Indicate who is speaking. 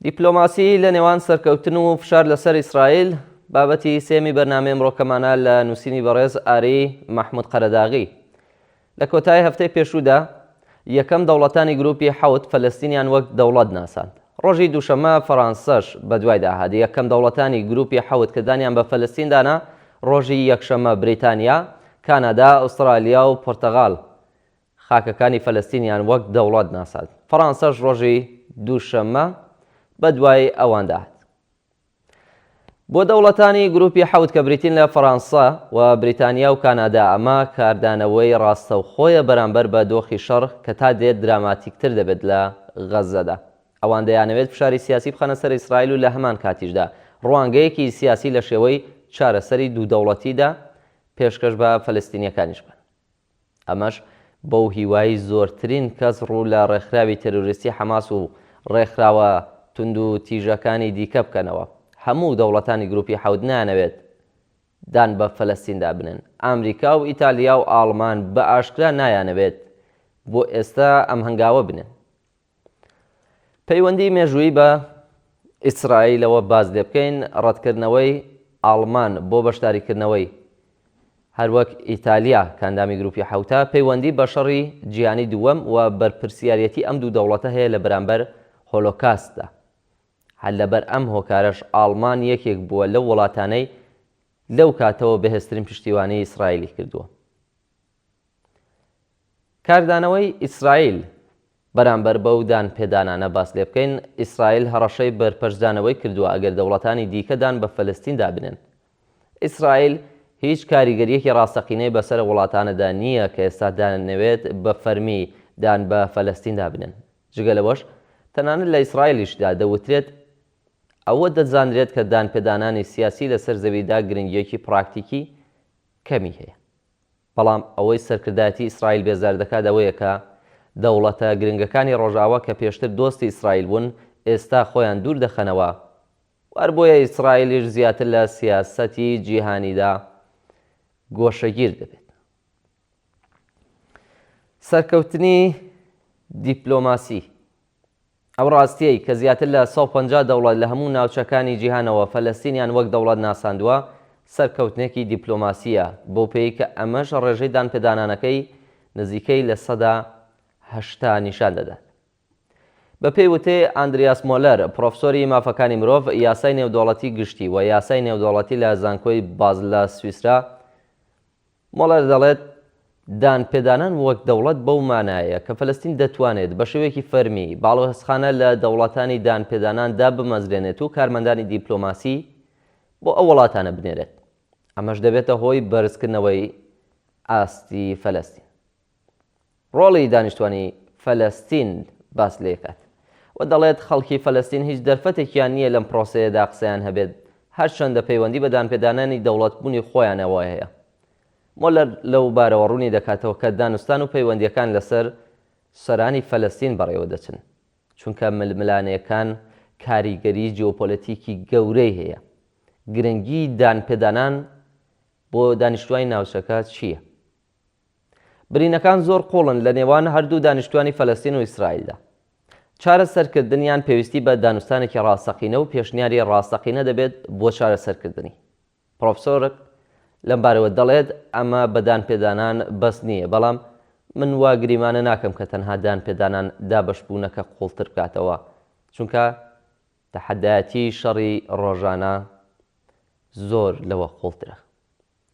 Speaker 1: دیپلۆماسی لە نێوان سەرکەوتن و فشار لەسەر ئیسرائیل، بابەتی سێیەمی بەرنامەی ئەمڕۆکەمانە لە نووسینی بەڕێز ئاری مەحمود قەرەداغی. لە کۆتایی هەفتەی پێشوودا یەکەم دەوڵەتانی گروپی حەوت فەلەستینیان وەک دەوڵەت ناساند. ڕۆژی دووشەممە فەرانسەش بەدوایدا هات. یەکەم دەوڵەتانی گروپی حەوت کە دانیان بە فەلەستین دانا، ڕۆژی یەکشەممە بریتانیا، کانادا، ئوسترالیا و پورتەغال خاکەکانی فەلەستینیان وەک دەوڵەت ناساند. فەرانسەش ڕۆژی دووشەممە بەدوای ئەواندا هات. بۆ دەوڵەتانی گروپی حەوت کە بریتین لە فەرانسە و بریتانیا و کانادا ئەمە کاردانەوەی ڕاستەوخۆیە بەرامبەر بە دۆخی شەڕ کە تا دێت دراماتیکتر دەبێت لە غەززەدا. ئەوان دەیانەوێت فشاری سیاسی بخەنە سەر ئیسرائیل و لە هەمان کاتیشدا ڕوانگەیەکی سیاسی لە شێوەی چارەسەری دوو دەوڵەتیدا پێشکەش بە فەلەستینییەکانیش بکەن. ئەمەش بەو هیوای زۆرترین کەس ڕوو لە ڕێکخراوی تێرۆریستی حەماس و ڕێکخراوە توندوتیژەکانی دیکە بکەنەوە. هەموو دەوڵەتانی گروپی حەوت نایانەوێت دان بە فەلەستیندا بنێن. ئامریکا و ئیتالیا و ئاڵمان بە ئاشکرا نایانەوێت بۆ ئێستا ئەم هەنگاوە بنێن. پەیوەندی مێژوویی بە ئیسرائیلەوە باس لێ بکەین، ڕەتکردنەوەی ئاڵمان بۆ بەشداریکردنەوەی هەروەک ئیتالیا کە ئەندامی گروپی حەوتە، پەیوەندی بە شەڕی جیهانی دووەم و بەرپرسیاریەتی ئەم دوو دەوڵەتە هەیە لە بەرامبەر هۆلۆکاستدا. هەر لەبەر ئەم هۆکارەش ئاڵمان یەکێک بووە لەو وڵاتانەی لەو کاتەوە بەهێزترین پشتیوانی ئیسرائیلی کردووە. کاردانەوەی ئیسرائیل بەرامبەر بەو دانپێدانانە باس لێبکەین، ئیسرائیل هەڕەشەی بەرپەرچدانەوەی کردووە ئەگەر دەوڵەتانی دیکە دان بە فەلەستیندا بنێن. ئیسرائیل هیچ کاریگەرییەکی ڕاستەقینەی بەسەر وڵاتانەدا نییە کە ئێستا دەیانەوێت بە فەرمی دان بە فەلەستیندا بنێن. جگە لەوەش تەنانەت لە ئیسرائیلیشدا دەوترێت ئەوە دەزانرێت کە دانپێدانانی سیاسی لەسەر زەویدا گرنگییەکی پراکتیکی کەمی هەیە. بەڵام ئەوەی سەرکردایەتی ئیسرائیل بێزار دەکات ئەوەیە کە دەوڵەتە گرنگەکانی ڕۆژئاوا کە پێشتر دۆستی ئیسرائیل بوون ئێستا خۆیان دوور دەخەنەوە و هەر بۆیە ئیسرائیلیش زیاتر لە سیاسەتی جیهانیدا گۆشەگیر دەبێت. سەرکەوتنی دیپلۆماسی. ئەو ڕاستییەی کە زیاتر لە 150 دەوڵەت لە هەموو ناوچەکانی جیهانەوە فەلەستینیان وەک دەوڵەت ناساندووە، سەرکەوتنێکی دیپلۆماسییە، بەو پێیەی کە ئەمەش ڕێژەی دانپێدانانەکەی نزیکەی 80% نیشان دەدات. بەپێی وتەی ئاندریاس مۆلەر، پڕۆفسۆری مافەکانی مرۆڤ، یاسای نێودەوڵەتی گشتی و یاسای نێودەوڵەتی لە زانکۆی بازل لە سویسرا، مۆڵەر دەڵێت، دانپێدانان وەک دەوڵەت بەو مانایەیە کە فەلەستین دەتوانێت بە شێوەیەکی فەرمی باڵوێزخانە لە دەوڵەتانی دانپێدانان دابمەزرێنێت و کارمەندانی دیپلۆماسی بۆ ئەو وڵاتانە بنێرێت، ئەمەش دەبێتە هۆی بەرزکردنەوەی ئاستی فەلەستین. ڕۆڵی دانیشتوانی فەلەستین باس لێکات و دەڵێت خەڵکی فەلەستین هیچ دەرفەتێکیان نییە لەم پرۆسەیەدا قسەیان هەبێت هەرچەندە پەیوەندی بە دانپێدانانی دەوڵەتبوونی خۆیانەوە هەیە. مۆلەر لەو بارەوە ڕوونی دەکاتەوە کە دانوستان و پەیوەندییەکان لەسەر سەرانی فەلەستین بەڕێوەدەچن چونکە ململانێکان کاریگەری جیۆپۆلەتیکی گەورەی هەیە. گرنگی دانپێدانان بۆ دانیشتوانی ناوچەکە چییە؟ برینەکان زۆر قووڵن لە نێوان هەردوو دانیشتوانی فەلەستین و ئیسرائیلدا. چارەسەرکردنیان پێویستی بە دانوستانێکی ڕاستەقینە و پێشنیاری ڕاستەقینە دەبێت بۆ چارەسەرکردنی. پڕۆفسۆر لەمبارەوە دەڵێت، ئەمە بە دانپێدانان بەس نییە، بەڵام من وا گریمانە ناکەم کە تەنها دانپێدانان دابەشبوونەکە قووڵتر بکاتەوە، چونکە تەحەدایەتی شەڕی ڕۆژانە زۆر لەوە قووڵترە.